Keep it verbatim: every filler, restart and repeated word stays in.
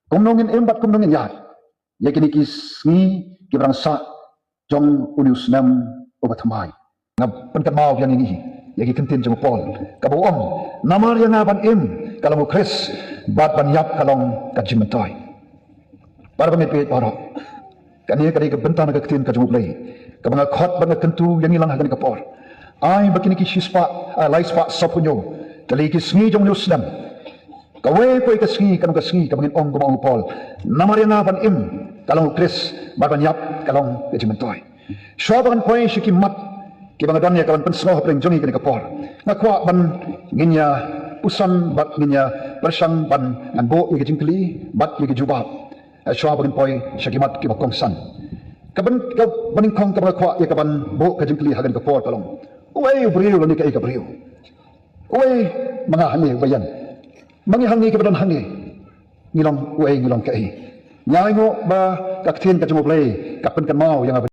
Kumno ngin im bad kumno ngin ïaid ïa kine ki sngi kiba dang sah jong une u snem uba thymmai? Nga pynkynmaw biang ïa ngi ïa ki kyntien jong u Paul, kaba u ong, namar ïa nga ban im ka long u Khrist, bad ban ïap ka long ka jingmyntoi. Para bangeit baroh, kane ka dei ka bynta na ka ktien ka jong U Blei kaba nga khot bad nga kyntu ïa ngi lang ha kane ka por. Ai ba kine ki shispah, ah, laispah sawphew hynñiew tylli ki sngi jong une u snem, kawei pa kawei ka sngi kan long ka sngi kaba ngin ong kumba ong u Paul, namar ïa nga ban im ka long u Khrist, bad ban ïap ka long ka jingmyntoi. Shuwa ba ngan poi sha ki mat kiba nga don ïa ka ban pynsngew hapdeng jong ngi kane ka por, nga kwah ban ngin ïa puson bad ngin ïa pyrshang ban ngan buh ïa ka jingkylli bad ïa ka jubab. Eh, shuwa ba ngin poi sha ki mat kiba kongsan, ka ban, ka ban nyngkong kaba nga kwah ïa ka ban buh ka jingkylli ha kane ka por ka long, uei u briew lane kaei ka briew? Uei ma nga hangne uba ïeng, ma ngi hangne kiba don hangne, ngi long uei, ngi long kaei? Ngi ainguh ba ka ktien ka jong U Blei ka pynkynmaw ïa nga